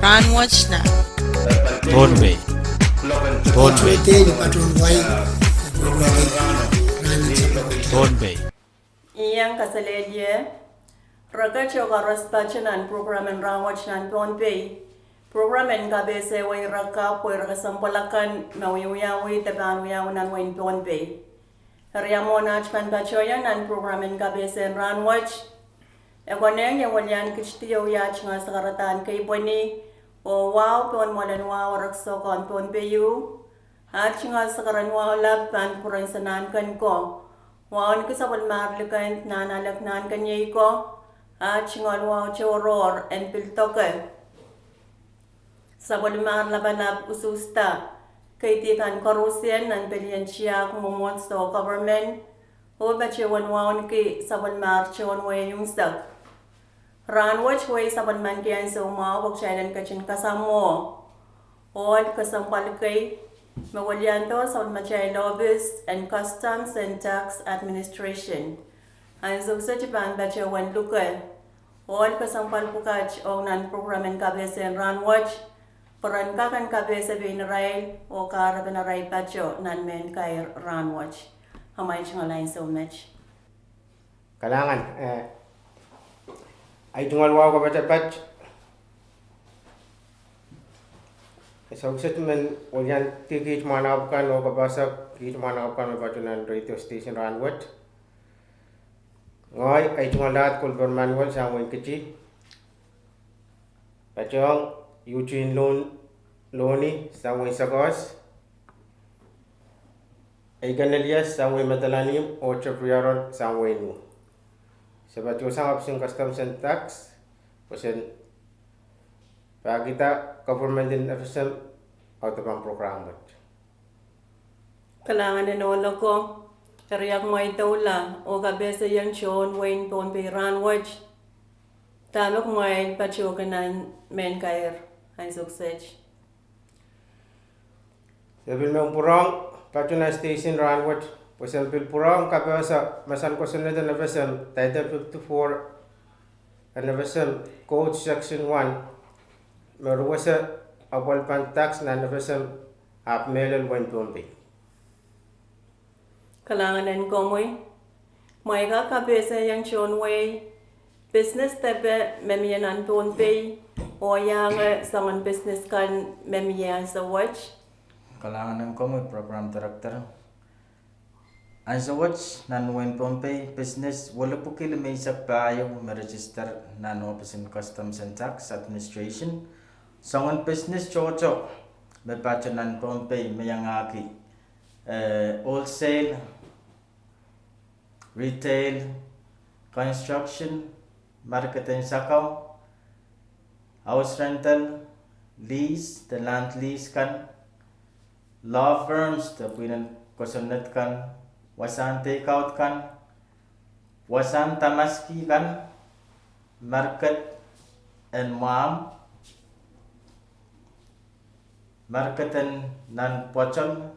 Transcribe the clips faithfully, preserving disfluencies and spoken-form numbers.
Rahnwet nan Pohnpei. Pohnpei. Pohnpei. Iang kaselehlie. Reket oh koaros pato nan prokram en Rahnwet nan Pohnpei. Prokram en kapehse wei reka pwe reke sempwal akan me wiewiawi de pahn wiawi nan wehin Pohnpei. Eri mwohn aht pahn patohwan nan prokram en kapehse en rahnwet, e konehng ie welian kit die wia aht tungoal sakaradahn keipweni, oh wahu pohn mwoalen wahu erekiso kan Pohnpei ieu, aht tungoal sakaradahn wahu lap pahn pwurehng sanahn kan ko, wauneki sapwellimahr Likend, Nahnalek, Nahnkeniei ko, aht tungoal wahu tohrohr en pil doke sapwellimahr lapalap usuhsda, keidi kan koaruhsien nan pelien tiahk, mwomwohdiso, government, oh patohwan wauneki sapwellimahr tohn wehi unsek. Rahnwet wehi sapwellimaniki ansou mwahu pwe kitail en ketin kasamwo ohl kesempwal kei me weliando sapwellimatail ohpis en Customs and Tax Administration. Ansou kiset I pahn patohwan luke ohl kesempwal pwukat ong nan prokram en kapehse en rahnwet, pwe ren kak en kapehse pein irail oh kahrepen arail pato nan mehn kair rahnwet. Amwail tungoal ansou met. Kalahngan, eh, ahi tungoal wahu kapatapat. E sohte kiset men weliandi kiht mwahnakapw kan oh kapehse kiht mwahnakapw kan me pato nan radio station rahnwet. Ngehi ahi tungoal lahd Kolper Manuel sang wehin Kiti. Patohng Eugene Lon-, Loni sang wehin Sekos. Eiken Elias sang wehin Madolenihmw oh Jeffrey Aaron sang wehin Ngu. Se patohsang ohpisin Customs and Tax pwe sen pahkihda government en F S M audepen prokram wet. Kalahngan en ohl ako. Eri kumwail doula oh kapehse ieng tohn wehin Pohnpei rahnwet, dahme kumwail patohki nan mehn kair ansou kiset? Se pil men pwurehng pato nan station rahnwet pwe se pil pwurehng kapehse mahsen kosonned en F S M, Title fifty-four en F S M Code Section one, me ruwese apwal pahn tax nan F S M ahpw mehlel wehin Pohnpei. Kalahngan en komwi. Kumwail kak kapehse ieng tohn wehi business depe me mie nan Pohnpei oh iange soangen business kan me mie ansou wet? Kalahngan en komwi Program Director. Ansou wet nan wehin Pohnpei business welipwiki limeisek pahieu me register nan ohpisin Customs and Tax Administration. Soangen business tohto me pato nan Pohnpei me iangahki, eh, wholesale, retail, construction, market en sakau, house rental, lease de land lease kan, law firms de pwihnen kosonned kan, wasahn teikaud kan, wasahn damaski kan, market en mwahmw, market en nan pwoaton,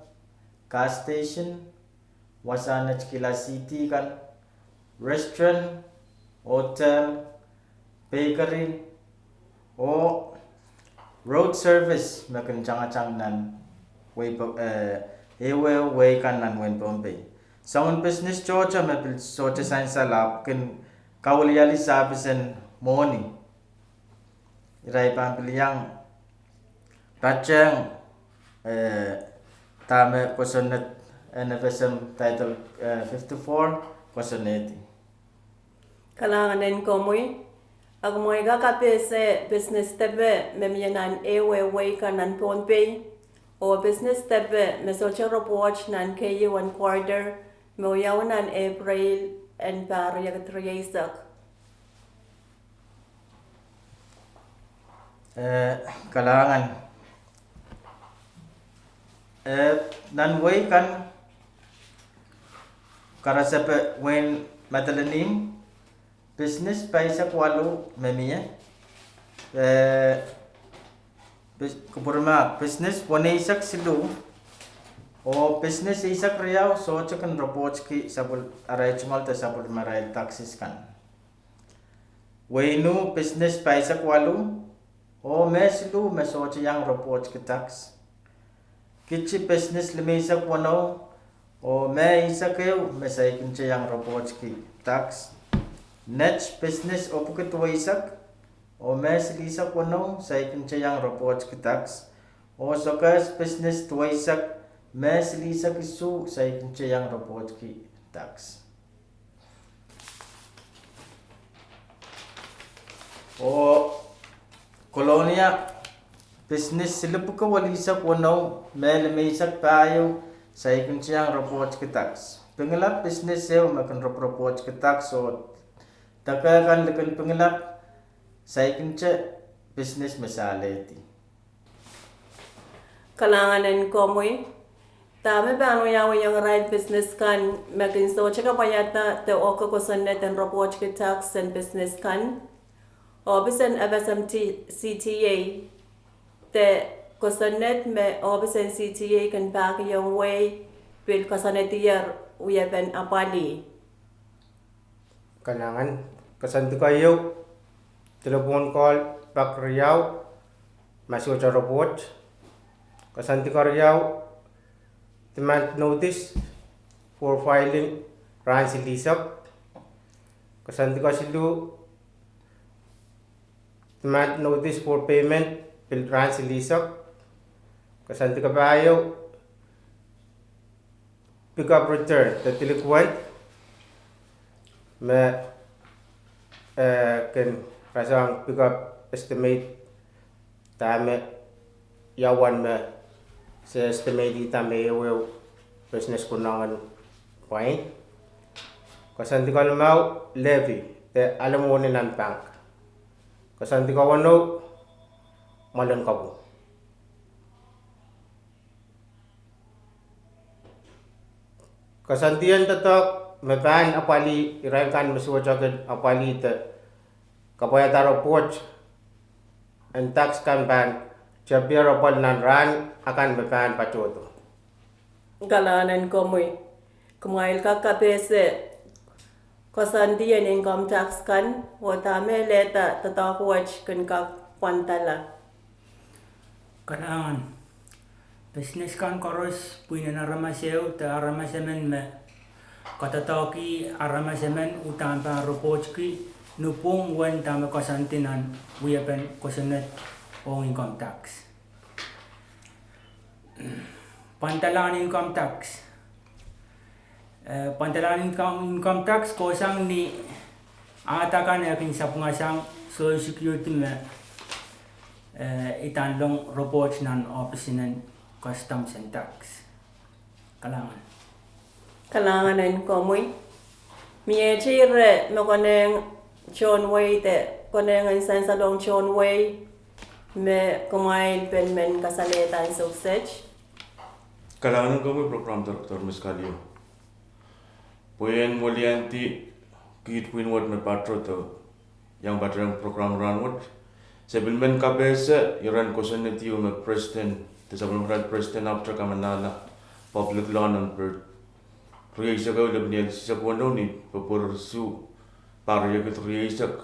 gas station, wasahn netikihla sihdi kan, restaurant, hotel, bakery, oh road service me kin tangatang nan wehi, eh, ehuehu wehi kan nan wehin Pohnpei. Soangen business tohto me pil sohte sansal ahpw kin kawiliali sapis en mwohni, irail pahn pil iang patehng, eh, dahme kosonned en F S M Title, eh, fifty-four kosonnedi. Kalahngan en komwi. A kumwail kak kapehse business depe me mie nan ehuehu wehi kan nan Pohnpei oh business depe me sohte report nan keieu en quarter me wiawi nan April en pahr riekid rieisek? Eh, kalahngan. Eh, nan wehi kan, karasepe wehin Madolenihmw, business pahisek waluh me mie, eh, bus-, kupwurmahk business weneisek siluh, oh business eisek riau sohte kin report ki sapwel-, arail tungoal de sapwellimarail taxes kan. Wehin Ngu business pahisek waluh, Oh mehn siluh me sohte iang report ki tax. Kiti business limeisek weneu, oh mehn eisek ehu me saikinte iang report ki tax. Net business epwiki duweisek, oh mehn silihsek weneu saikinte iang report ki tax. Oh sokehs business duweisek, mehn silihsek isuh saikinte iang report ki tax. Oh Kolonia business silipwuki welihsek weneu, mehn limeisek pahieu saikinte iang report ki tax. Pingilap business ehu me kin rep-, report ki tax, oh deke kan likin Pingilap saikinte business me saledih. Kalahngan en komwi. Dahme pahn wiawi ong irail business kan me kin sohte kapwaiada de oke kosonned en report ki tax en business kan? Ohpis en F S M T C T A, de kosonned me ohpis en C T A kin pahkihong wehi pil koasoanedier wiepen apwalih. Kalahngan. Koasoandi keieu, telephone call pak riau, ma sohte report. Koasoandi keriau, demand notice for filing rahn silihsek. Koasoandi kesiluh, demand notice for payment pil rahn silihsek. Koasoandi kepahieu, pick up return de delinquent me, eh, kin rasehng pick up estimate dahme, ia uwen me se estimate-ihda me ehu ehu business konehng en pwain. Koasoandi kelimau, levy de ale mwohni nan bank. Koasoandi keweneu, mwoalen kopwung. Koasoandi en doadoahk me pahn apwalih irail kan me sohte kin apwalih de kapwaiada report en tax kan pahn tepier apwal nan rahn akan me pahn patohdo. Kalahngan en komwi. Kumwail kak kapehse koasoandi en income tax kan, oh dahme lehda doadoahk wet kin kak pwandala. Kalahngan. Business kan koaros pwihn en aramas ehu de aramas emen me kadoadoahki aramas emen uhdahn pahn report ki nupwung uwen dahme koasoandi nan wiepen kosonned ong income tax. Pwandalahn income tax. Eh, pwandalahn income, income tax kohsang ni ahd akan eh kin sapwungasang Social Security me, eh, idahn long report nan ohpis en Customs and Tax. Kalahngan. Kalahngan en komwi. Mie ire me konehng tohn wehi de konehng en sansalong tohn wehi me kumwail pil men kasalehda ansou kiset? Kalahngan en komwi Program Director Miss Kaliu. Pwe en weliandi kiht pwihn wet me patohdo iang patohdo program rahn wet, se pil men kapehse iren kosonned ieu me President, de sapwellimatail President ahpwete kamanahla public law number rieisek ehu lepin eisek weneu ni Pwehpwehrio isuh, pahr riekid rieisek,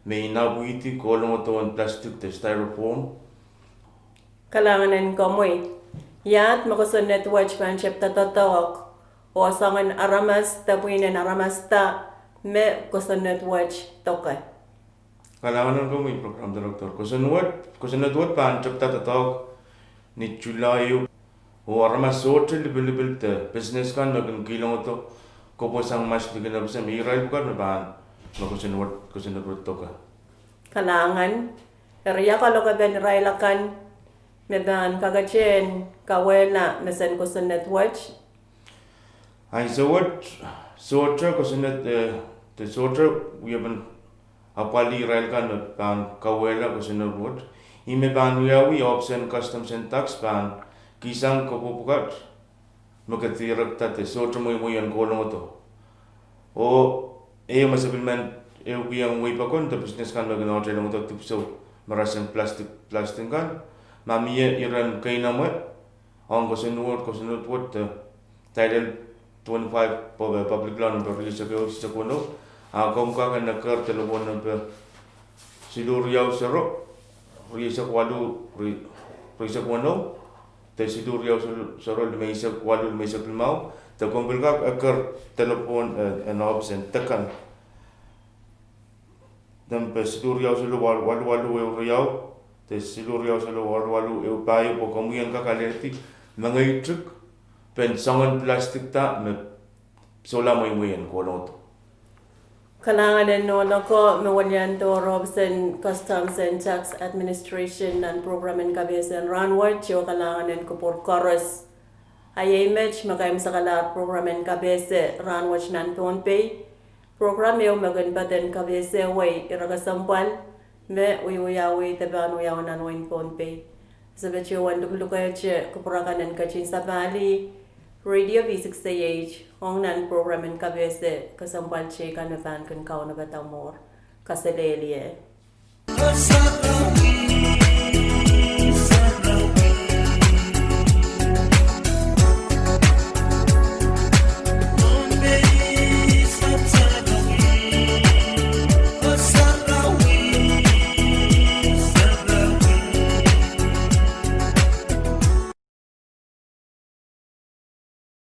me inapwihdi kohlongodo en plastic de styrofoam. Kalahngan en komwi. Iahd me kosonned wet pahn tepda doadoahk, oh soangen aramas de pwihn en aramas da me kosonned wet doke? Kalahngan en komwi Program Director. Kosonned wet, kosonned wet pahn tepda doadoahk ni July ehu, oh aramas sohte lipilipil de business kan me kin kihlongodo kopwosang masliki nepisem, irail pwukat me pahn, me kosonned wet, kosonned wet doke. Kalahngan. Eri ia kalokapen irail akan me pahn kakete en kawehla mesen kosonned wet? Ansou wet, sohte kosonned, eh, de sohte wiepen apwalih irail kan me pahn kawehla kosonned wet. Ih me pahn wiawi ohpis en Customs and Tax pahn kihsang kopwopwukat me ke direkda de sohte mweimwei en kohlongodo. Oh ehu me se pil men, ehu kihong wehi pokon de business kan me kin ote longodo dipwisou me rasehng plastic, plastic kan. Ma mie iren keinemwe ong kosonned wet, kosonned wet de Title twenty-five, pwe public law number rieisek ehu, rieisek weneu, a komw kak en eker telephone number siluh riau sero, rieisek waluh, rie-, rieisek weneu, de siluh riau sel-, sero limeisek waluh limeisek limau, de komw pil kak eker delepwohn, eh, en ohpis en Dekan. Nempe siluh riau sel waluh, waluh waluh ehu riau, de siluh riau sel waluh waluh ehu pahieu, pwe komwi en kak alehdi mengeitik pen soangen plastic da me sohla mweimwei en kohdo. Kalahngan en nohno ko me weliandi ohpis en Customs and Tax Administration nan program en kapehse en rahnwet, oh kalahngan en kupwur koaros. A iei met me kaimwisekalahr program en kapehse rahnwet nan Pohnpei. Program ehu me kin pahn kapehsewei ire kesempwal me wiewiawi de pahn wiawi nan wehin Pohnpei. Sepeti wen luklukehte kupwur akan en ketin sapahl radio V six A H ong nan program en kapehse kesempwal teikan me pahn kin kaunopada mwuhr. Kaselehlie.